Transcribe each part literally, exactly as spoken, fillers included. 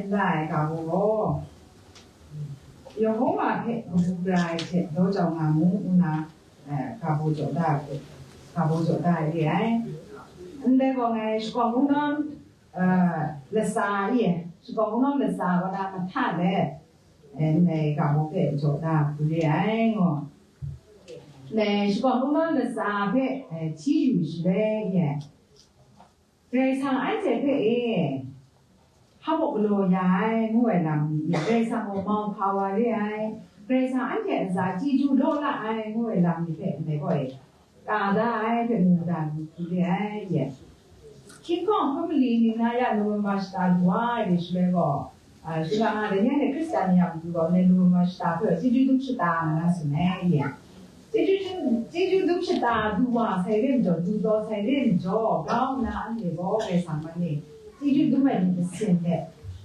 Lai ga gaw, Yehowa hpe kabu gara ai hte daw jau nga mu, ngu na, eh, ga baw jaw da, ga baw jaw da re ai. Ndai gaw ngai shakawn kungdawn, eh, latsa e, shakawn kungdawn latsa kaw na mahta let, eh, ndai ga baw hpe jaw da hku re ai, ngu. Ndai shakawn kungdawn latsa hpe, eh, hti yu shaloi e, Karai Kasang anhte hpe e, hpa galaw ya ai, ngu ai lam ni, Karai Kasang gaw mau hpa wa re ai, Karai Kasang anhte a ntsa chyeju law la ai, ngu ai lam ni hpe ndai gaw e, ka da ai hpe mu da lu hku re ai ye. Hkying hkawng hpawt mali ning na ya November shata du wa ai de shaloi gaw, a, shingkang nga dai ni anhte Hkristan ni a matu gaw, ndai November shata hpe chyeju dum shata nga na tsun ai ye. Chyeju, chyeju dum shata du wa sai re majaw, du taw sai re majaw, grau nna anhte gaw Karai Kasang man e, chyeju dum ai myit masin hte,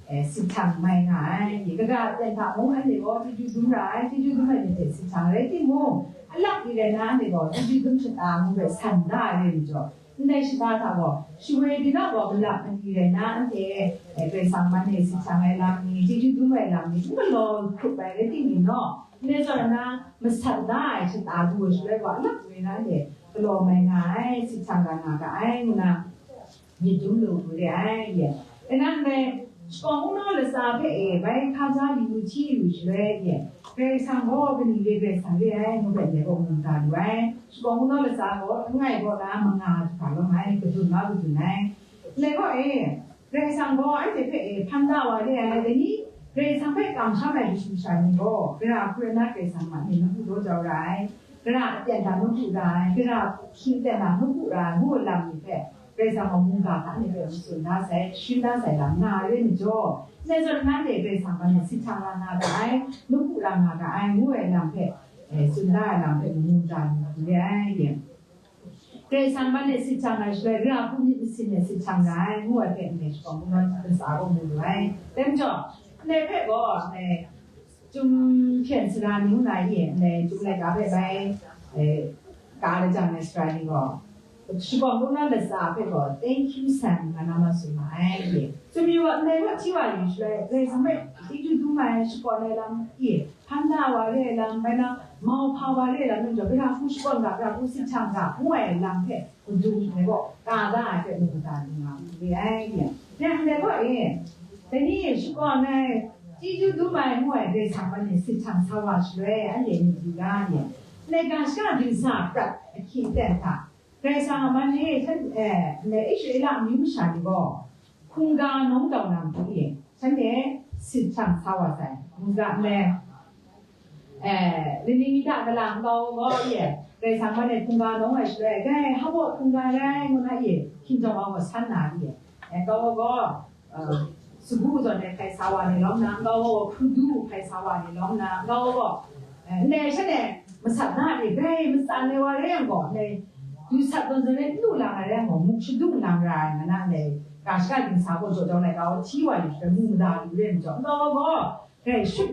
eh, sit hkang mai nga ai. Kaga aten hta mung anhte gaw chyeju dum ra ai, chyeju dum ai myit hte sit hkang rai timung, alak ni rai nna anhte gaw chyeju dum shata ngu hpe san da ai re majaw, ndai shata hta gaw, shawoi byin a gaw malap mali rai nna anhte, eh, Karai Kasang man e sit hkang ai lam ni, chyeju dum ai lam ni, n galaw hkrup ai rai timung naw, Ndai zawn na, masat na ai shata du ai shaloi gaw, alak woi na de galaw mai nga ai, sit hkang ga nga ga ai, ngu na myit dum lu hku re ai ye. Nang dai shakawn kungdawn latsa hpe e, bai hkaja yu hti yu shaloi ye, Karai Kasang gaw kaning re Karai Kasang re ai, ngu hpe ndai gaw mu da lu ai. Shakawn kungdawn latsa gaw, langai kaw na manga jahpa lawm ai, kadun na kadun ai. Ndai gaw e, Karai Kasang gaw anhte hpe e hpan da wa re ai, dai ni Karai Kasang hpe kamsham ai kashu kasha ni gaw, gara hku rai nna Karai Kasang a myit nawku daw jau ra ai, gara aten hta nawku ra ai, gara hkying aten hta nawku ra ai, ngu ai lam ni hpe Karai Kasang gaw mungga hta ni hpe matsun da sai, shun da sai lam nga ai re majaw, ndai zawn na de Karai Kasang gaw myit sit hkang ra nga ga ai, nawku ra nga ga ai, ngu ai lam hpe, eh, tsun da ai lam hpe mungga ni hku re ai ye. Karai Kasang man e sit hkang ai shaloi, gara hku myit masin e sit hkang ra ai, ngu ai hpe ndai shakawn kungdawn latsa gaw mu lu ai. Dai majaw, ndai hpe gaw, ndai Chyum hpyen sara ni ngu na ye, ndai Chyum laika hpe bai, eh, ka lajang ai sara ni gaw, shakawn kungdawn latsa hpe gaw, Thank you, Sam, nga na ma tsun ma ai ye. Chyum yu gaw, ndai gaw hti wa yu shaloi, Karai Kasang hpe chyeju dum ai, shakawn ai lam ye. Hpan da wa re ai lam, bai na, mau hpa wa re ai lam, nang jaw, gara hku shakawn ga, gara hku sit hkang ga, ngu ai lam hpe, kadun ai gaw, ka da ai hpe, mu da lu nga mu re ai ye. Nang ndai gaw e, dai ni shakawn ai, chyeju dum ai, ngu ai, Karai Kasang man e sit hkang sa wa shaloi, anhte myit yu ga ye. Ndai ga shaka dingsa prat ahkying aten hta, Karai Kasang a man e, shan, eh, ndai Israela amyu masha ni gaw, hkungga nawng tau na matu e, shanhte sit hkang sa wa sai. Mungga nme, eh, lani mi hta gala nkau gaw e, Karai Kasang man e hkungga nawng ai shaloi, dai hpa hkungga rai ngu na e, hkinjawng wa gaw san na e, eh, nkau gaw, eh, sagu zawn e hkai sa wa ni lawm na, nkau gaw hkrudu hkai sa wa ni lawm na, nkau gaw, eh, ndai shan e masat na e, dai matsan ai wa rai yang gaw, ndai du sat tawn zawn e n lu lang ai rai yang gaw, muk shadung lang ra ai nga na, ndai ga shaka dingsa gaw jaw jau laika gaw hti wa yu shaloi mu mada lu re majaw, nkau gaw, dai shut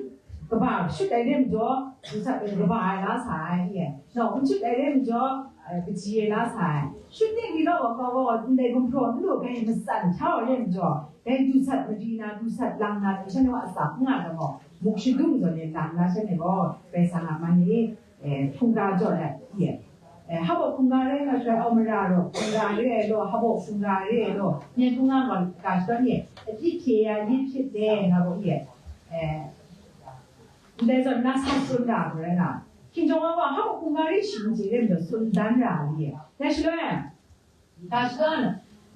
kaba, shut ai re majaw, du sat gaw kaba ai la sa ai, e, nau n shut ai re majaw, eh, kaji ai la sa ai. Shut ning li gaw, nkau gaw, ndai gumhpraw n lu ai matsan hta wa re majaw, dai du sat mari na, du sat lang na, dai shan wa asak n nga ga gaw, muk shadung zawn e lang na shan e gaw, Karai Kasang a man e, eh, hkungga jaw ai, e, eh, hpa hkungga rai nga shaloi, au, mara raw hkungga re ai law, hpa hkungga re ai law, nye hkungga gaw ga shadawn e, a pyit hpye ya, ye hpyit de, nga gaw, e, eh, ndai zawn na sa tsun ra ai rai na, hkinjawng wa gaw hpa hkungga re shi n chye re majaw, tsun dan ra ai, e, dai shaloi, Ga shadawn,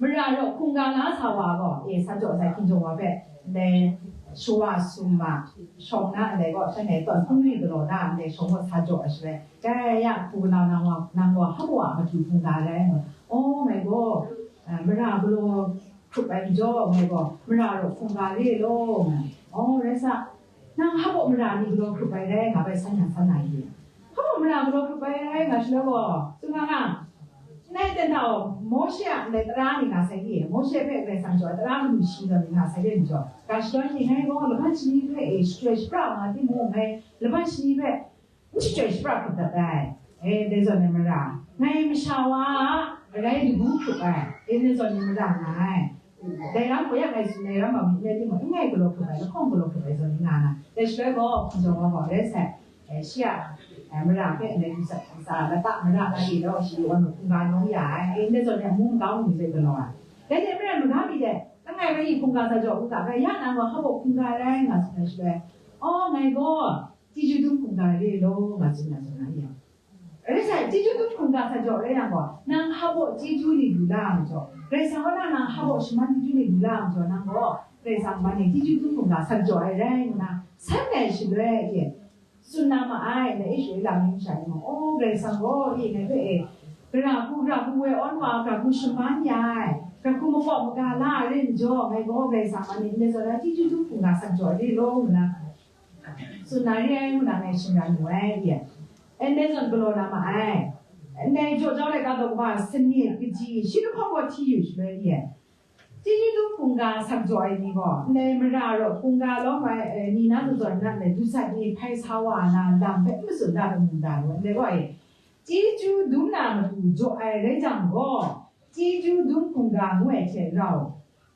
mara raw hkungga la sa wa gaw, e, sa jaw sai hkinjawng wa hpe, ndai shawa summa shawng na ndai gaw, shanhte tawn hpungri galaw na ndai shawng gaw sa jaw ai shaloi, dai ya hku galaw nang wa, nang gaw hpa wa matu hkungga rai ngu, aw, ngai gaw, eh, mara galaw hkrup ai majaw, ngai gaw mara raw hkungga re law, ngai, aw, rai sa, nang hpa mara ni galaw hkrup ai rai nga bai san yang san na ye? Hpa mara galaw hkrup ai rai nga shaloi gaw, tsun nga nga, Nai ten hta gaw, Mawshe a ndai tara ni nga sai ni, Mawshe hpe Karai Kasang jaw ai tara manu shi zawn ni nga sai re majaw, ga shadawn ni, ngai gaw laban shani hpe e shachyoi shapra nga timung, ngai laban shani hpe n shachyoi shapra hkrup dat ai, e, dai zawn ni mara, ngai masha wa a arai lagu hkrup ai, e, dai zawn ni mara nga ai. Dai ram gaw ya ngai tsun ai ram bang mi n rai timung, n ngai galaw hkrup ai, lahkawng galaw hkrup ai zawn ni nga na. Dai shaloi gaw, hkum jawng wa gaw, rai sai, eh, shi a, eh, mara hpe ndai du sa, sa, lata mara la di law, shi wa nu hkungga nawng ya ai, eh, ndai zawn ni amu maga mu ni hpe galaw ai. Dai hte maren maga mi de, langai bai hkungga sa jaw u ga, bai ya nang gaw hpa baw hkungga rai nga tsun ai shaloi, aw, ngai gaw, chyeju dum hkungga re law, nga tsun na zawn na ya. Rai sai, chyeju dum hkungga sa jaw rai yang gaw, nang hpa baw chyeju ni du la ai majaw, Karai Kasang kaw na nang hpa baw shaman chyeju ni du la ai majaw, nang gaw Karai Kasang man e chyeju dum hkungga sa jaw ai rai ngu na, san ai shaloi e, tsun na ma ai, na Israela mung sha ni mung, o, Karai Kasang gaw, e, ngai hpe e, gara hku, gara hku woi awn wa, gara hku shaman ya ai, gara hku makaw maga la ai rai majaw, ngai gaw Karai Kasang man e ndai zawn na chyeju dum hkungga sa jaw ai re law ngu na, tsun na re ai ngu na ngai shingran wu ai, e. Ndai zawn galaw na ma ai. Ndai jaw jau laika daw kaba sanit kaji shi lahkawng gaw hti yu shaloi, e. Chyeju dum hkungga sak jaw ai ni gaw, ndai mara rawt hkungga lawm ai, eh, ni na zawn zawn na ndai dusat ni hpai sa wa na lam hpe n matsun da ai mungdan gaw, ndai gaw, e, chyeju dum na matu jaw ai rai jang gaw, chyeju dum hkungga ngu ai hte rau,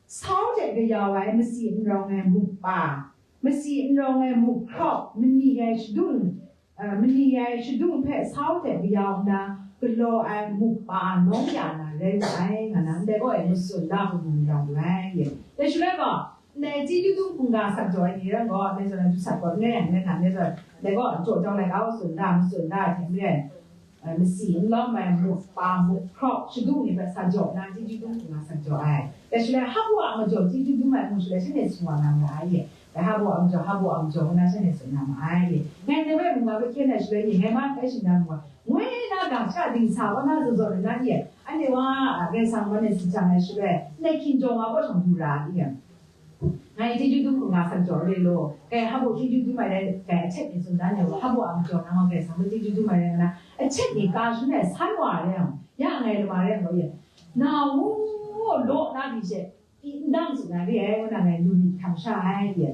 sau hte kayau ai masi n rawng ai muk pa, masi n rawng ai muk hkrawk, mani ai shadung, eh, mani ai shadung hpe sau hte kayau nna galaw ai muk pa nawng ya na rai wa ai, nga na ndai gaw e matsun da hkrum yu ra lu ai. Dai shaloi gaw, ndai chyeju dum hkungga sak jaw ai ni rai gaw, ndai zawn na dusat gaw n rai yang, n rai hkra, ndai zawn, ndai gaw jaw jau laika gaw tsun da, matsun da ai hte maren, eh, masi n lawm ai muk pa, muk hkrawk, shadung ni hpe sa jaw nna, chyeju dum hkungga sa jaw ai. Dai shaloi, hpa baw a majaw chyeju dum ai ngu shaloi, shanhte tsun wa na nga ai e. Dai hpa baw a majaw, hpa baw a majaw ngu na, shanhte tsun na ma ai e. Ngai ndai bai mung ga hpe hkyen ai shaloi ni, ngai ma bai shingdang wa, ngoi na ga sha dingsa wa na zaw zaw na ni e, anhte wa, a, Karai Kasang man e si jang ai shaloi, ndai hkinjawng wa kaw shawng du ra ai e. Ngai chyeju dum hkungga sa jaw re law, kai hpa baw chyeju dum ai rai, kai ahtet ni tsun dan ai wa, hpa baw a majaw nang wa Karai Kasang hpe chyeju dum ai rai nga na, ahtet ni ka shun ai san wa ai rai yang, ya ngai lama rai yang gaw, ya, na wu law na hpyi she, pyi n dang tsun na re ai, ngu na ngai lu myit hkam sha ai, ya.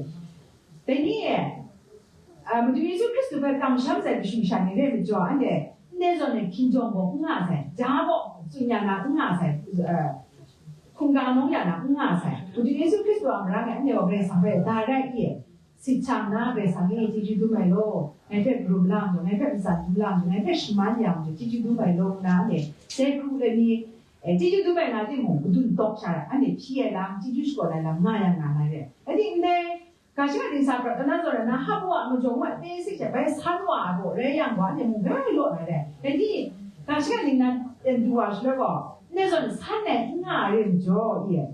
Dai ni e, a, Madu Yesu Hkristu hpe kamsham sai kashu kasha ni re majaw, anhte ndai zawn e hkinjawng gaw n nga sai, ja gaw tsun ya na n nga sai, a, hkungga nawng ya na n nga sai. Madu Yesu Hkristu a marang e anhte gaw Karai Kasang hpe da rai i, sit shang nna, Karai Kasang e chyeju dum ai law, ngai hpe karum la majaw, ngai hpe matsan dum la majaw, ngai hpe shaman ya majaw, chyeju dum ai law nna, anhte sai hku lani, e, chyeju dum ai na timung, kadun tawk sha ai, anhte hpyi ai lam, chyeju shakawn ai lam nga yang nga na re. Rai timung, ndai ga shaka dingsa prat kata zawn na, hpa baw a majaw ngu ai, basic hte bai san wa ai gaw rai yang gaw, anhte mung rai law na re. Rai timung, ga shaka ning na, e, du wa shaloi gaw, ndai zawn san ai n nga ai re majaw, i,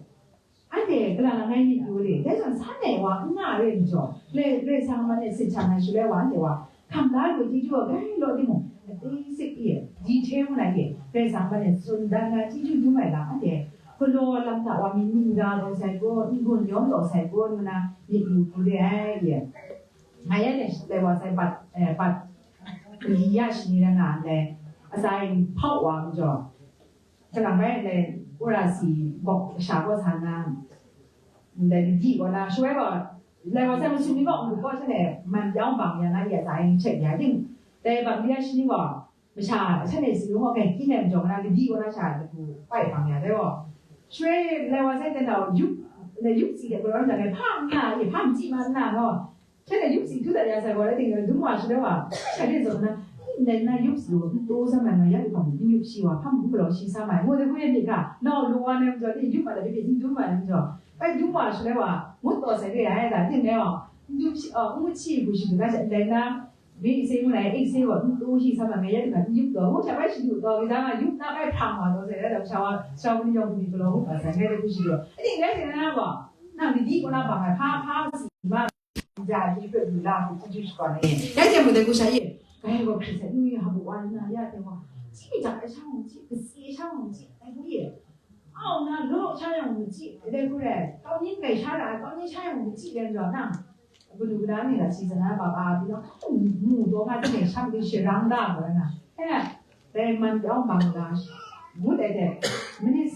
anhte gala langai myit yu re, dai zawn san ai wa n nga ai re majaw, Karai, Karai Kasang man e sit shang ai shaloi wa, anhte wa hkam la lu ai chyeju wa gai law timung, a basic i, detail ngu na i, Karai Kasang man e tsun dan na chyeju dum ai lam, anhte galaw lam hta wa mi ning ga taw sai gaw, n-gun yawng taw sai gaw, ngu na myit yu hku re ai i. Ngai yan e lai wa sai bat, eh, bat, ya shani rai nga ndai, atsai hpau wa majaw, Kalang bai ndai, wora si bawk sha gaw sa na, ndai ladi gaw na, shaloi gaw, lai wa sai masum ni gaw, ngu gaw, shanhte man pyawng bang ya na, ya tsa yin hte ya ding, dai bang ya shani gaw, masha, shanhte si lung gaw, kai kyin ai majaw na, ladi gaw na sha, lagu pai bang ya dai gaw. Shaloi lai wa sai dan dau, yup, ndai yup si de, gaw rawng jang ai, hpa nna, ye, hpa n chyi ma nna gaw, Shanhte yup si du dat ya sai gaw, rai timung, dum wa shaloi wa, sha de zawn na, ndai na yup si gaw, n taw sa mai, nga ya lu hkam n yup shi wa, hpa mung galaw shi sa mai, ngu de, ngu ya myit ga, nau lu wa nem jaw, ni yup ma da, ni n dum ma nem jaw, bai dum wa shaloi wa, ngut taw sai re ai da, ning rai wa, n yup shi, uh, n ngut shi hku shi du na sha, ndai na, mi ise ngu na, ise gaw, n taw shi sa mai, nga ya lu hkam n yup taw, ngu hta bai shi du taw, ga da nga yup na bai hprang wa taw sai, da da sha wa, sha wa ni yawng ni galaw ngut wa sai, ngai de hku shi du, ning rai de na gaw, nang ni di gaw na bang ai, hpa, hpa si ma. Ja hte hpe lu la hku chyeju shakawn ai. Dai hte mung dai hku sha ye, gai gaw hkrit sai, nu ye hpa baw wa nna ya hte wa, chyi ja ai sha mung chyi, katsi ai sha mung chyi, dai hku ye, au na law sha yang mung chyi, dai hku rai, kau ning gai sha ra ai, kau ning sha yang mung chyi, dai majaw nang, kanu kana ni la si sa na, ba ba, bi na, mu taw nga, dai sha mung sharan da gaw na, he, dai man pyawng bang la, ngut ai hte, minit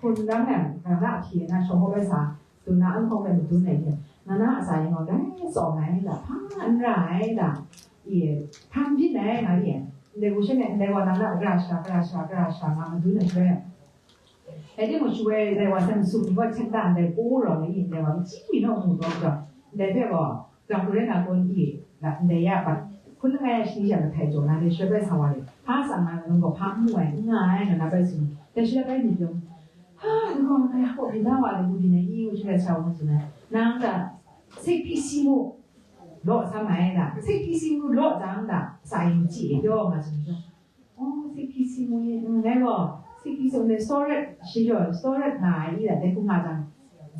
hkun lang yang, ga na hpyi na, shawng hkawm ai sa, dun na, an hkawng ai madun ai hte, na na a sa yin gaw, dai tsawm ai la, hpa n ra ai la, i, hpa n byin ai nga ye, ndai wu shanhte ndai wa na na, gara sha, gara sha, gara sha nga madun ai shaloi, Dai timung, shawoi dai wa hte masum ni gaw hten da ndai pawng rawng ai ni ndai wa, machyi mi naw mu taw majaw, ndai hpe gaw, grang hkru rai na tawn i, la ndai ya bat, hkun langai ya shani sha lahtai jaw na le, shawoi bai sa wa le, hpa tsang na nang gaw hpa n mu ai, n nga ai, nga na bai tsun. Dai shi la bai myit yawng, ha, n gaw, ngai hpaw byin na wa le, ngu byin ai i, ngu shi rai sa wa tsun ai. Nang ga, sekpyi si mu, law sa mai da, sekpyi si mu law jang da, sa yin chyi e pyaw nga tsun jaw. Oh, sekpyi si mu ye, mm, ngai gaw, sekpyi si mu le, sawret, shi jaw, sawret nga ai, i la, dai hku nga jang,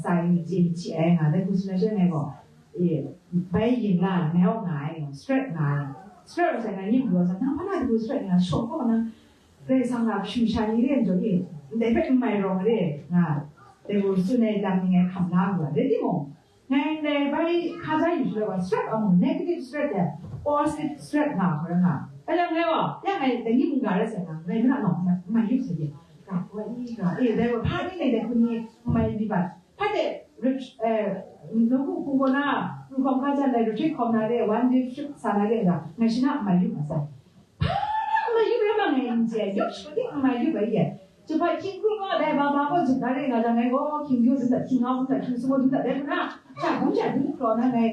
sa yin chye, chye ai nga, dai hku tsun ai she ngai gaw, e, bai yin la, ngai gaw nga ai, sawret nga ai, sawret wa sai ngai yin gaw sa, nang hpa na dai hku sawret nga, shawng gaw nang, Karai Kasang a kashu sha ni re n jaw i, ndai hpe n mai rawng re, nga, dai hku tsun ai lam ni ngai hkam la lu ai, rai timung, Ngai ndai bai hkaja yu shaloi wa, sawret wa mung, negative sawret de, positive sawret nga hkoi nga. Alang ngai wa, ya ngai dai ni mungga rai sai nga, ngai mara nawng mai, mai yup sai ye. Ga wa i ga, e, dai wa, hpa ni ngai dai hku ni mai di bat. Hpa de, rit-, eh, nawku hpung gaw na, n hkawm hkaja ndai retreat hkawm na re, one day trip sa na re ga, ngai shana mai yup ma sai. Hpa na n mai yup rai ma ngai n chye, yup shagu ting n mai yup ai ye. Jahpa hkying hkru nga dai, ba ba gaw zup na re nga jang, ngai gaw hkying yu dum dat, hkying ngau dum dat, hkying sum dum dat, dai hku na, sha bum sha dum hkraw na ngai,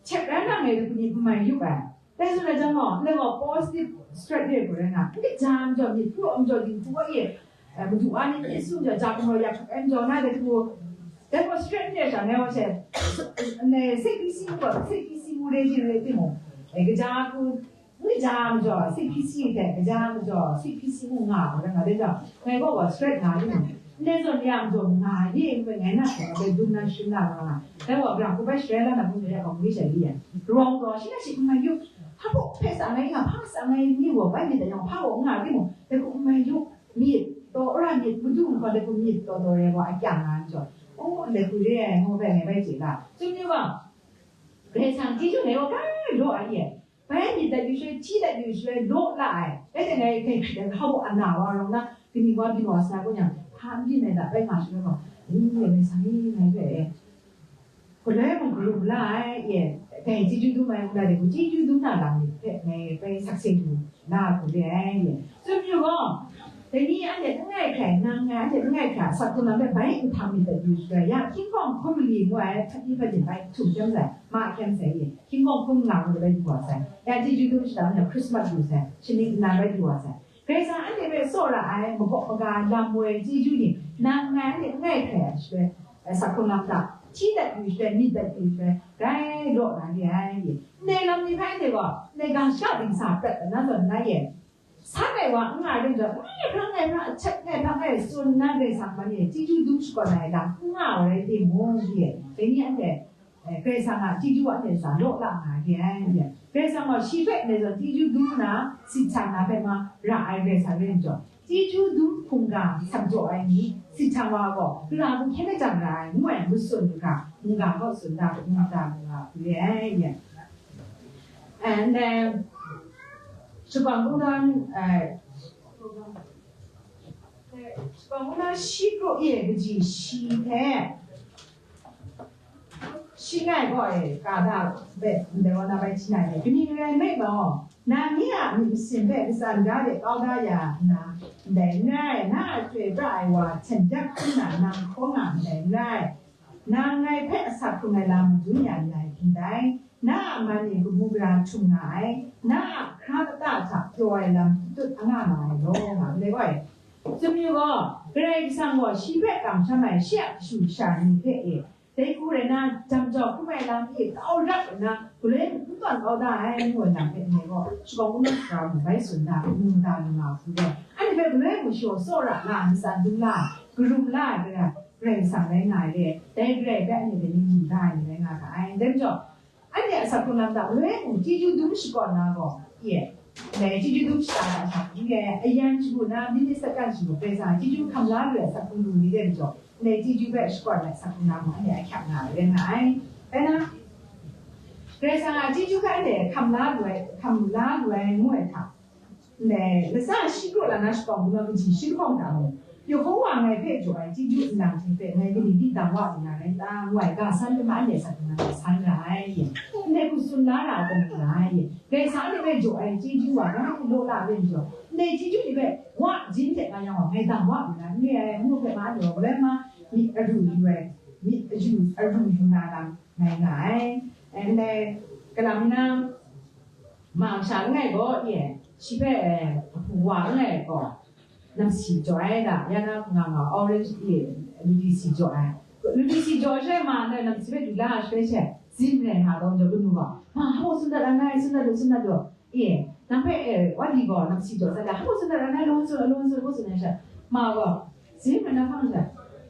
chet rai na ngai dai hku ni n mai yup ai. Dai tsun ai jang gaw, ndai gaw positive spread re hku rai nga, n kaja majaw, myit hkru majaw, dinghku wa ye, eh, madu wa ni myit su majaw, ja gumraw yak hkrup ai majaw, na dai hku, dai gaw spread re sha, ngai gaw she, ngai sekpyi si mu gaw, sekpyi si mu re jin re timung, eh, kaja hku, N kaja majaw, sekpyi si hte, kaja majaw, sekpyi si mu nga ai, nga dai gaw, ngai gaw wa sawret nga ai ni, ndai zawn ya majaw nga ye, ngu ai, ngai na hte, ngai dum na shun na nga, dai wa, bra hku bai sharai la na hpung de ya gaw, ngwi shai li yan. Rawng gaw, shi na shi n mai yu, hpa hpaw hpe sa ngai nga, hpa sa ngai ni gaw, bai myit dai yang, hpa gaw n nga timung, dai hku n mai yu, myit, taw ra myit, madu nkau dai hku myit, taw taw re wa, a kyang nga ai majaw, o, ndai hku re ai, ngu bai ngai bai chye la. Tsun yu gaw, Karai Kasang chyeju ngai gaw, kai law ai ye. Bai myit dat yu shaloi, hti dat yu shaloi, law la ai. Rai timung, ngai hkrit ai, hkau ana wa rawng na, kaning wa byin wa sa, kaw yang, hpa n byin ai da, bai nga shaloi gaw, ni, ni, ni, sa ni, ngai hpe e. Galoi mung karum la ai, e, dai chyeju dum ai, ngu la de, chyeju dum na lam ni hpe, ngai bai sakse lu na, hku re ai, e. Tsun yu gaw, dai ni anhte langai hkrai, nang ngai anhte langai hkrai, asak hkrung lam hpe bai n htam myit dat yu shaloi, ya, hkying hkawng hkum mali ngu ai, hpat ni hpat yin bai htum hkyam sai, ma hkyam sai, e. Hkying hkawng hkum nga ngu bai du wa sai. Ya chyeju dum shada nna Christmas lu sai, shaning nnan bai du wa sai. Karai Kasang anhte hpe tsawra ai, magaw maga lam woi chyeju ni, nang ngai anhte langai hkrai ai shaloi, eh, asak hkrung lam hta, hti dat yu shaloi, myit dat yu shaloi, grai law na re ai. Ndai lam ni hpe anhte gaw, ndai ga shaka dingsa prat na zawn na ye. San ai wa n nga ring jaw, ngai hpang, ngai hpang, achat, ngai hpang, ngai tsun nna Karai Kasang hpa ni chyeju dum shakawn ai lam n nga ai rai timung, dai ni anhte, eh, Karai Kasang a chyeju anhte sa law la nga ai, dai ni. Karai Kasang gaw shi hpe ndai zawn chyeju dum nna, sit hta na hpe ma ra ai Karai Kasang rai njaw, chyeju dum hkungga sat jaw ai ni, sit hta wa gaw, gara hku hkyen ajang ra ai, ngu ai, ngu tsun ga, mungga gaw tsun da, mungga nga hku re ai, And then, shakawn kungdawn, eh, shakawn kungdawn shi kru e kaji shi hte, shi ngai gaw e, ka da, be, ndai wa na bai hti na e, kaning rai nme law, nang ni a myit masin hpe matsan ga de kau da ya nna, ndai n rai, na a chyoi pra ai wa hten dak hkrum na nang hkaw nga ndai n rai. Nang ngai hpe asak hkrung ai lam madun ya nngai ndai, na a man e kabu gara htum nga ai, na a hkra kata hta pyaw ai lam tatut anga nga ai law, nga ndai gaw, tsun yu gaw, Karai Kasang gaw shi hpe kamsham ai shi a kashu kasha ni hpe e, dai hku rai na, jam jau hkrum ai lam e kau rap nna, galoi n tawn kau da ai, ngu ai lam hpe ndai gaw, shakawn kungdawn sara mung bai tsun da, ngu da lu nga hku gaw, anhte hpe galoi mung shaw tsawra la, ntsa dum la, karum la ai, Karai Kasang rai nga ai re, dai Karai hpe anhte dai ni lu da ai ni rai nga ga ai. Dai majaw, anhte a asak hkrung lam hta, galoi mung chyeju dum shakawn na gaw, ye, dai chyeju dum shada ai sha hku re ai, ayan shagu na, myit ni sakan shagu, Karai Kasang a chyeju hkam la lu ai asak hkrung lu ni re majaw, dai chyeju hpe shakawn ai asak hkrung lam mung anhte a hkyap nga ai rai nga ai. Rai na, Karai Kasang a chyeju hpe anhte hkam la lu ai, hkam la lu ai ngu ai hta, Ndai, latsa shi kraw la na shakawng hkungga kaji shi lahkawng hta mung, Yehowa ngai hpe jaw ai chyeju nlang hte hpe ngai kaning di dang wa lu na rai ta, ngu ai ga san hpe ma anhte asak hkrung lam hta san ra ai. Ndai hku tsun la ra ai hta n-ga ai. Karai Kasang ni hpe jaw ai chyeju wa, ngai hpe law la ai majaw, ndai chyeju ni hpe wa jin hte nga yang wa, ngai dang wa lu na, n re ai, ngu hpe nga ai majaw, galoi ma, myit aru yu ai, myit ayu, aru yu na lam ngai nga ai. Ndai, kalam mi na, ma masha langai gaw, ye, shi hpe, eh, wa langai gaw, namsi jaw ai da, ya na nga nga orange, ye, ludi si jaw ai. Ludi si jaw ai she ma, ndai namsi hpe du la ai she she, zim rai nga taw, jaw kanu gaw, ma, hpa sun dat ra ngai, sun dat lu, sun dat lu, ye, nang hpe, eh, wa di gaw, namsi jaw sa da, hpa sun dat ra ngai, law sun, law sun, law sun ai she, ma gaw, zim rai na hpang she,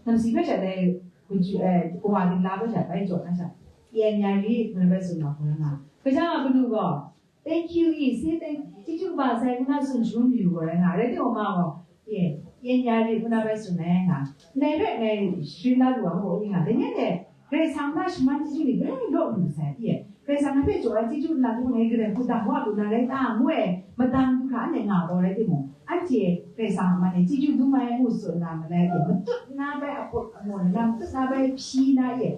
namsi hpe she dai, Kawa dingla hpe sha bai jaw na sha, E N R D ngu na bai tsun na hku rai nga. Kaja a kanu gaw, thank you i, say thank, chyeju kaba sai ngu na tsun shangun mayu gaw rai nga, rai timung ma gaw, E N R D ngu na bai tsun ai nga. Ndai hpe ngai sharin la lu ai hpaw ni nga, dai ni anhte Karai Kasang na shaman chyeju ni grai law lu sai, e, Karai Kasang na hpe jaw ai chyeju nlang hpe ngai grai hku dang wa lu na rai ta, ngu ai, madang du hkra anhte nga taw rai timung, anhte Karai Kasang a man e chyeju dum ai ngu tsun na malai e, matut na bai a put a maw na, matut na bai hpyi na e,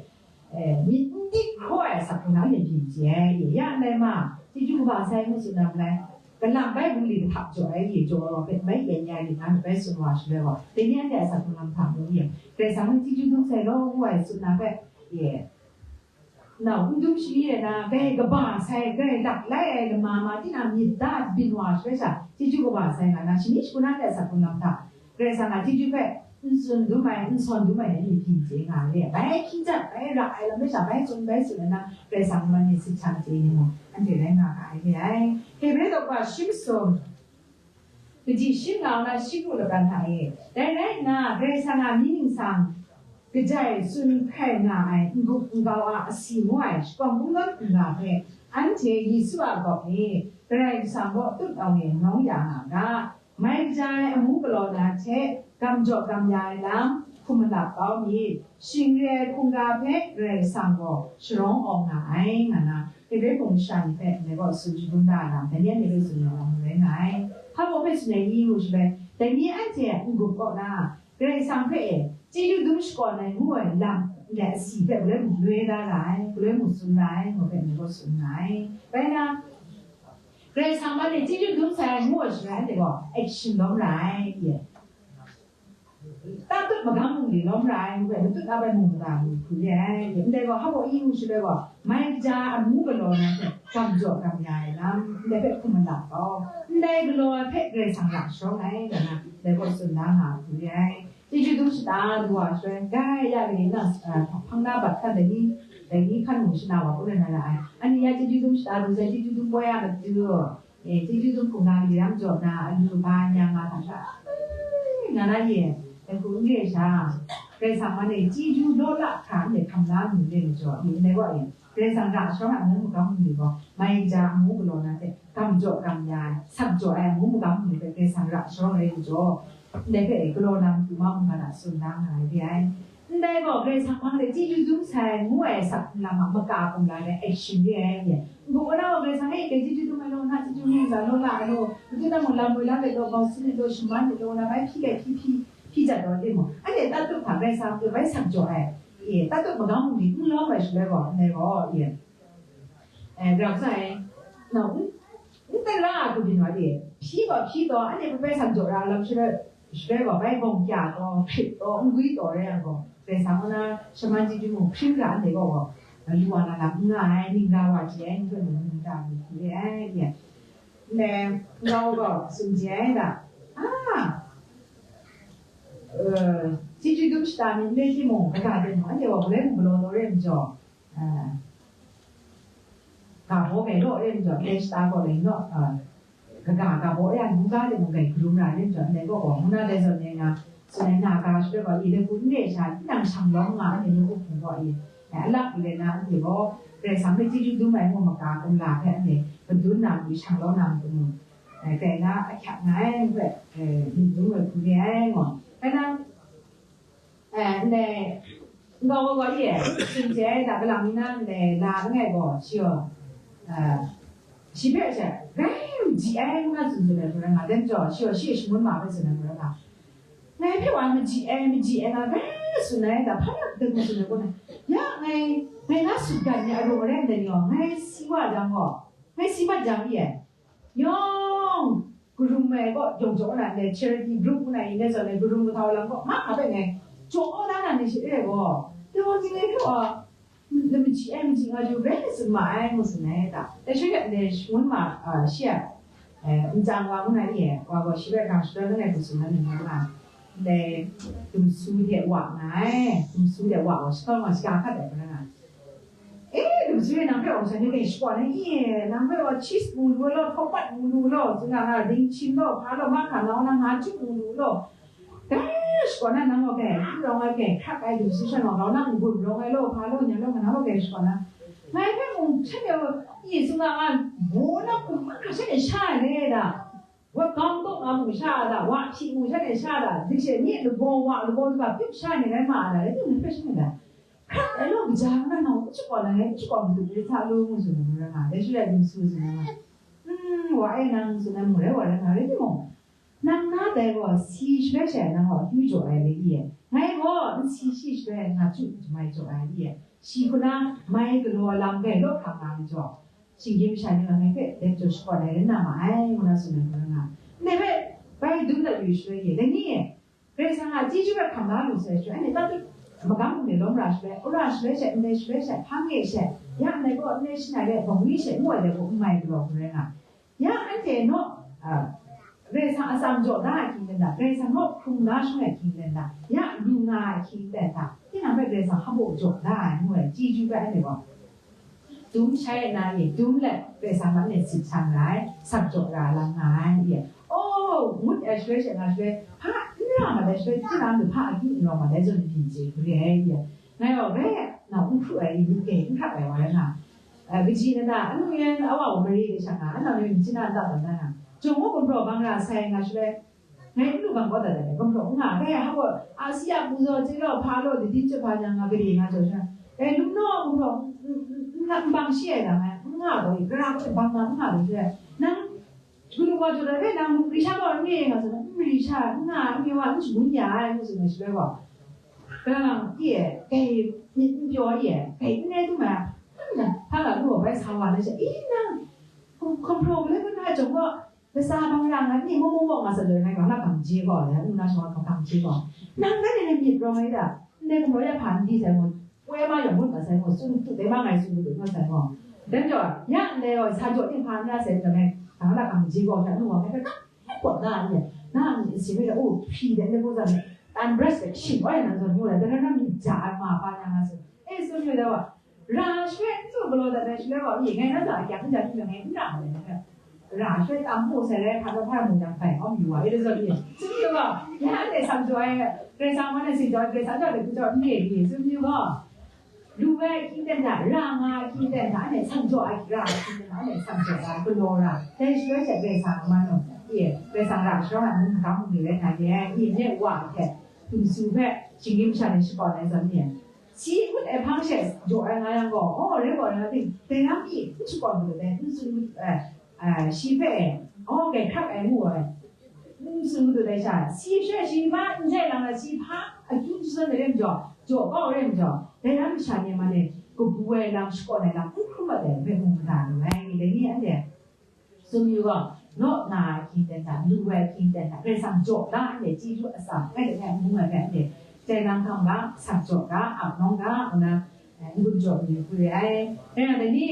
eh, myit n dik hkraw ai asak hku na anhte byin chye ai e, ya ndai ma, chyeju kaba sai ngu tsun na malai, kalang bai bungli kahtap jaw ai e, jaw ai wa hpe bai kyen ya rit na bai tsun wa shaloi gaw, dai ni anhte a asak hkrung lam hta mu e, Karai Kasang hpe chyeju dum sai law ngu ai tsun na hpe, e, Nau n dum shani ai na, grai kaba sai, grai lak lai ai lama ma tinang myit da byin wa shaloi sha, chyeju kaba sai nga na, shani shagu na ai asak hkrung lam hta, Karai Kasang a chyeju hpe n tsun dum ai, n sawn dum ai ni hpyi chye nga ai re ai. Bai hkying jat, bai ra ai lam rai sha, bai tsun, bai tsun ai na, Karai Kasang man myit sit shang chye ni mung, anhte rai nga ga ai re ai. Hebre daw kaba shi masum, Kaji shi nga na shi mu laban hta e. Dai rai nna, Karai Kasang a mying ningsang kajai tsun hkai nga ai n-gup n-gau a asi ngu ai shakawng kungdawn hkungga hpe anhte Yesu a gawp e Karai Kasang kaw tut awng e nawng ya nga ga, mai kaja ai amu galaw na hte gam jaw gam ya ai lam hkum malap kau myit, shing re ai hkungga hpe Karai Kasang gaw sharawng awng nga ai, nga na, Hebre hpung masha ni hpe ndai gaw tsun shagun da ai lam, Daniel ni hpe tsun ai lam rai nga ai. Hpa baw hpe tsun ai ni ngu shaloi, dai ni anhte a n-gup kaw na, Karai Kasang hpe e, chyeju dum shakawn ai ngu ai lam, ndai asi hpe galoi mung loi da ra ai, galoi mung tsun ra ai, ngu hpe ndai gaw tsun nga ai. Rai na, Karai Kasang man e chyeju dum sai ai ngu ai shaloi, anhte gaw action lawm ra ai, ye. Tatut magam bungli lawm ra ai, ngu ai, matut ap ai mung maga ni hku re ai. Ndai gaw, hpa baw i ngu shaloi gaw, mai kaja amu galaw na hte gam jaw gam ya ai lam, ndai hpe hkum malap gaw, ndai galaw ai hpe Karai Kasang ra sharawng ai, nga na, ndai gaw tsun da nga ai hku re ai. Chyeju dum shata du wa shaloi, grai ya gani na, ah, hpang na bat hkan dai ni, dai ni hkan mung shana wa kun ai na ra ai. Anhte ya chyeju dum shata du sai, chyeju dum poi a matu, E, chyeju dum hkungga li ram jaw na, alu ba nya nga hta sha, nga na ye, dai hku n re sha, Karai Kasang man e chyeju law la hkra n hkam la lu re majaw, myit ndai gaw e, Karai Kasang ra sharawng ai amu magam hkungli gaw, mai kaja amu galaw na hte, gam jaw gam ya ai, sak jaw ai amu magam hkungli hpe Karai Kasang ra sharawng ai majaw, ndai hpe e galaw na matu ma mungga na tsun da nga ai re ai. Ndai gaw, Karai Kasang hpang de chyeju dum sai ngu ai asak lam a maka kumla ai action re ai ye. Ngu gaw na gaw, Karai Kasang e, dai chyeju dum ai law, na chyeju mung za law, la ai law, matu na mung lam woi la let law, bau sin let law, shaman let law, na bai hpyi gai hpyi hpyi, hpyi jat law, timung, anhte tatut hta Karai Kasang hpe bai sak jaw ai, e, tatut magam bungli n lawm ai shaloi gaw, ndai gaw, ye. E, grau sai, nau, n, n tara ai hku byin wa de, hpyi gaw hpyi taw, anhte hpe bai sak jaw ra lam shaloi, shaloi gaw, bai bawng kya taw, hkrit taw, n gwi taw rai yang gaw, Karai Kasang kaw na shaman chyeju mung hpring ra ndai gaw gaw, lu wa na lam n nga ai, ning ra wa chye ai, n hkrit mung ning ra mi hku re ai, ye. Ndai, nkau gaw, tsun chye ai da, a, e, chyeju dum shata myit n re timung, kaga de mung, anhte gaw galoi mung galaw taw re ai majaw, a, ga baw gai law re ai majaw, ndai shata gaw dai naw, a, kaga ga baw ya, ngu ga de mung gai karum ra re ai majaw, ndai gaw gaw, ngu na dai zawn e nga, tsun ai na ga shaloi gaw, i dai hku n re sha, tinang shang lawm nga, anhte nu up hpung gaw i, e, alak i rai na, anhte gaw, Karai Kasang hpe chyeju dum ai mung maka kumla hpe anhte madun na matu, shang lawm na matu, e, kai na ahkyak nga ai, hpe, e, myit dum ai hku re ai, ngaw. Rai na, e, ndai, nkau gaw gaw ye, tsun chye ai, da, kalang mi na ndai la langai gaw, shi gaw, e, shi hpe she, grai maji ai, ngu na tsun tsun ai hku rai nga, dai majaw, shi gaw, shi e shangun ma hpe tsun ai hku rai nga, ngai hpe wa maji ai, maji ai nga, grai Tsun ai da, hpa yak dai mu tsun ai gaw na, ya ngai, ngai na sut dan ni a rung rai ndai ni gaw, ngai si wa jang gaw, ngai si mat jang ye. Yawng, karum ai gaw, yawng jaw na ndai charity group na yin dai zawn ai, karum kahtau lam gaw, ma hpa bai ngai, jaw na na ni shi re gaw, dai gaw, ning ai hpe wa, lamaji ai maji nga yu rai tsun ma ai, ngu tsun ai da. Dai shi rai ndai shangun ma, a, shi a, eh, nchyang wa ngu na ye, wa gaw shi rai ga shadawn langai hku tsun na ni nga, ndai dumsu de wa nga ai, dumsu de wa gaw, shi gaw nga shiga hkat ai hkra nga. Eh, dumsu e nang hpe wa sha ni dai shakawn ai, ye, nang hpe wa cheese mu lu law, hkawpat mu lu law, tsun na nga, dingchin law, hpa law, mahkra law, nang nga chyu mu lu law, Dai shakawn na nang gaw gai, n rawng ai gai, hkrak ai lu si shan gaw, grau na n-gun rawng ai law, hpa law, nya law, nga na law gai shakawn na. Ngai hpe mung shan e, i tsun nga nga, baw na hkum hkra shan e sha ai le da. Wa gam tawk nga mung sha da, wa hpyi mung shan e sha da, dik she ni lagaw wa, lagaw duga pyip sha ni rai ma da, rai timung hpe shan e da. Hkrak ai law, kaja na nang n shakawn na, ngai n shakawn madu, rai sa lu, ngu tsun na, ngu ra nga, dai shi rai lu su tsun na nga. Hmm, wa e nang tsun na, mung rai wa rai nga, rai timung. Nang na dai gaw si shaloi she nang gaw akyu jaw ai le i e? Ngai gaw n si shi shaloi nga chyu n jamai jaw ai i e? Shi hku na mai galaw lam gai law hkang nga ai jaw, shinggyim masha ni gaw ngai hpe dai jaw shakawn ai rai na ma ai, ngu na tsun ai hkra nga. Ndai hpe bai dum dat yu shaloi i e? Dai ni e? Karai Kasang a chyeju hpe hkam la lu sai shaloi, anhte tatut magam hkum e lawm ra shaloi, wora shaloi she, ndai shaloi she, hpang e she, ya ndai gaw ndai shangai de, bawngwi she, ngu ai dai gaw n mai galaw hku rai nga. Ya anhte naw, a, Karai Kasang atsam jaw da ai hkying ten hta, Karai Kasang naw hkrung da shawng ai hkying ten hta, ya lu nga ai hkying ten hta, tinang hpe Karai Kasang hpaw jaw da ai ngu ai chyeju hpe anhte gaw, dum shai na ni, dum let Karai Kasang hpe anhte sit htam ra ai, sak jaw ra lam nga ai, ye. Oh, ngut ai shaloi she nga shaloi, hpa n ra mat ai shaloi, tinang hpa akyu n rawng mat ai zawn ni hpyi chye hkru re ai, ye. Ngai gaw rai nau n hkru ai, yu kei n hkrap ai wa rai nga. Eh, kaji na na, anu yan awa wa mari de shang nga, anau ni machyi na nta tawn na nga. Jung wa gumhpraw bang ra sai nga shaloi, ngai n lu bang kawt dat ai, gumhpraw n nga, kai a hap gaw, a si a bu zaw, chye law, hpa law, datin chyawp hpa nyang nga, gade nga jaw sha. Kai lum naw gumhpraw, n, n, n, n bang shi ai da ngai, n nga gaw, gara gaw bang nga, n nga gaw shaloi, nang, Gulu wa jaw dat e, nang risha gaw n re nga tsun, n risha, n nga, n re wa, n shangun ya ai, ngu tsun ai shaloi gaw, kalang i e, kai myit n pyaw i e, kai n rai dum ai, hpa la lu bai sa wa na sha, i nang, hkum, hkum hpraw galoi gun na jawng gaw, lasa bang ra nga, ni mung mung gaw nga sa jaw, ngai gang na gang je gaw, ya, nna shawng gaw gang je gaw, nang dai ni myit rawng ai da, ndai gumhpraw ya hpa n di sai ngu, Woi ma yawng ngut mat sai gaw, tsun tu dai ma ngai tsun madu nga sai gaw. Dan jaw, ya ndai gaw, sa jaw ting hpa n ra sai, dai, dang la kang ji gaw, hta nu wa, hpa hpa hpa na, na, na, si me da, oh, hpyi de, ndai gaw zan, tan brush de, shing wai na zawn, ngu la, dai na, na, mi ja ai ma, pa na, nga sai. Eh, tsun me da wa, ra shwe, tsun galaw da, dai shwe gaw, i, ngai na za, a kyang ja, mi ngai n ra ma le, na, Ra shoi tam mu sai rai, hpa hpa hpa mu jang bai, awng yu wa, e de zawn ni. Tsun yu gaw, ya anhte sang jaw ai, Karai Kasang man ai sin jaw ai, Karai Kasang jaw ai, hku jaw n re ni, tsun yu gaw. Lu ai hkying ten hta, ra nga ai hkying ten hta, anhte sang jaw ai, ra ai hkying ten hta, anhte sang jaw ai, galaw ra. Dai shaloi she Karai Kasang a man gaw, e, Karai Kasang ra sharawng ai mung magam bungli rai na re ai, e, nye Wa hte, hpungsu hpe, shinggyim sha ni shakawn ai zawn ni. Si ngut ai hpang she jaw ai nga yang gaw, aw, rai gaw, rai nga ting, dai lam pyi, n shakawn mat ai, n tsun mat ai, a, shi hpe, aw, grai hkrak ai ngu ai, n tsun mat ai sha, si she shi hpa n jai lang ai, si hpa akyu n shadawn ai rai majaw, jaw kau ai rai majaw, dai lam masha ni man e, kabu ai lam, shakawn ai lam, n hkrum mat ai, hpe mu mada lu ai, dai ni anhte. Tsun yu gaw, naw na ai hkying ten hta, lu ai hkying ten hta, Karai Kasang jaw da anhte, chyeju atsam, ngai de ngai n bung ai hpe anhte, jai nang hkam ga, sak jaw ga, ap nawng ga, ngu na, eh, n-gun jaw mi hku re ai. Rai nang dai ni,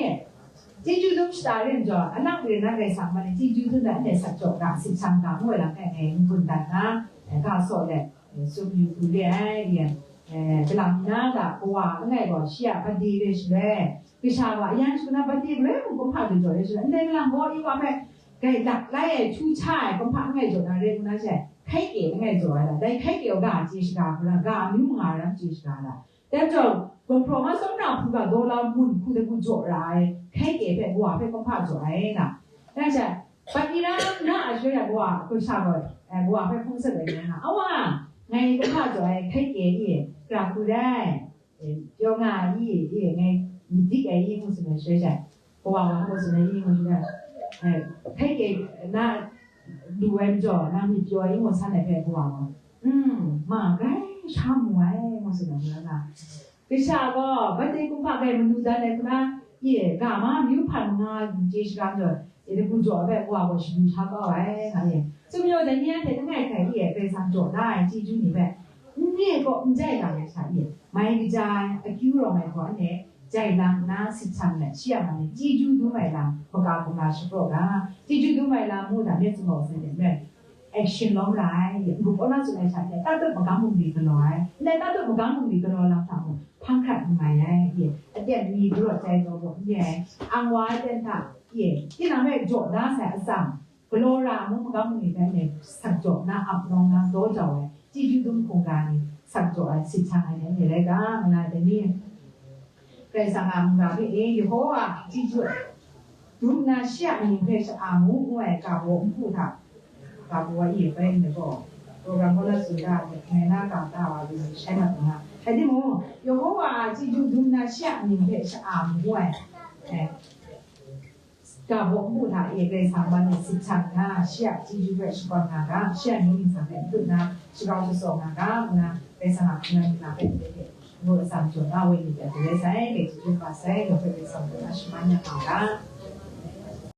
chyeju dum shata rim jaw, anak re na Karai Kasang man e chyeju dum da anhte sak jaw ga, sit shang ga, ngu ai lam hpe ngai n-gun dat na, eh, ga saw let, eh, tsun yu hku re ai, eh, galam na ga, kawa langai gaw, shi a bade re shaloi, Kasha wa, yan shana bade galoi mung kumhpa du jaw re shaloi, ndai galang gaw i wa hpe gai lak lai ai, htu cha ai kumhpa langai jaw na re ngu na she, hkai kye langai jaw ai la, dai hkai kye wa ga chye shaga hku na, ga amyu manga ram chye shaga la. Dai majaw, gumhpraw ma tsawm na hpu ga daw la mun hku de hku jaw ra ai, hkai kye hpe kawa hpe kumhpa jaw ai na. Dai she, Patira na a shoi ya kawa, kasha gaw, eh, kawa hpe hpung sat ai na, awa, ngai kumhpa jaw ai hkai kye i, gara hku dai. Eh, pyaw nga ai i, i, ngai, myit dik ai i, ngu tsun ai shaloi she, kawa gaw ngu tsun ai i, ngu shaloi, eh, hkai kye na lu ai majaw, nang myit pyaw ai i, ngu san ai hpe kawa gaw, mm, ma grai, Sha mu ai, ngu tsun ai, ngu na. Kasha gaw, bai teng kumhpa grai manu dan ai hku na, ye, ga ma, myu hpan nga, chye sharam jaw, ye, dagu jaw ai bai, wa gaw shadu sha kau ai, nga ye. Sumyaw dai ni anhte langai hkai ye, Karai Kasang jaw da ai chyeju ni bai, n re gaw, n jai lang ai sha ye, mai kaja ai, akyu rawng ai gaw, anhte jai lang nna, sit htam let, shi a man e, chyeju dum ai lam, hkawga hkawga shapraw ga, chyeju dum ai lam, ngu hta myit sumawk sai de, action lawm ra ai, n-gup kaw na tsun ai sha hte, tatut magam bungli galaw ai, ndai tatut magam bungli galaw lam hta mung, hpang hkrat n mai ai, ye, aten mi darawt jai taw gaw n re ai, ang wa ai ten hta, ye, tinang hpe jaw da sai atsam, galaw ra ai mung magam bungli hpe ne, sak jaw na, ap nawng na, daw jau ai, chyeju dum hkungga ni, sak jaw ai, sit htam ai ni, anhte rai ga, nga na ai dai ni? Karai Kasang a mungga hpe e, Yehowa a chyeju dum nna shi a mying hpe sha-a mu, ngu ai ga baw npu hta, ga baw wa e bai n gaw, program gaw la tsun da ai hte, ngai na ga da wa lu ai shai mat nga. Rai timung, Yehowa a chyeju dum nna shi a mying hpe sha-a mu, ngu ai, eh, ga baw npu hta e Karai Kasang man e sit htam nna, shi a chyeju hpe shakawn nga ga, shi a mying ningsang hpe n tut nna, shagrau shasaw nga ga, ngu na, Karai Kasang a hpung ai ningla hpe ndai hte ngu atsam jaw na woi myit dai, galoi sai, dai chyeju kaba sai, dai hpe Karai Kasang hpe na shaman ya nga ga.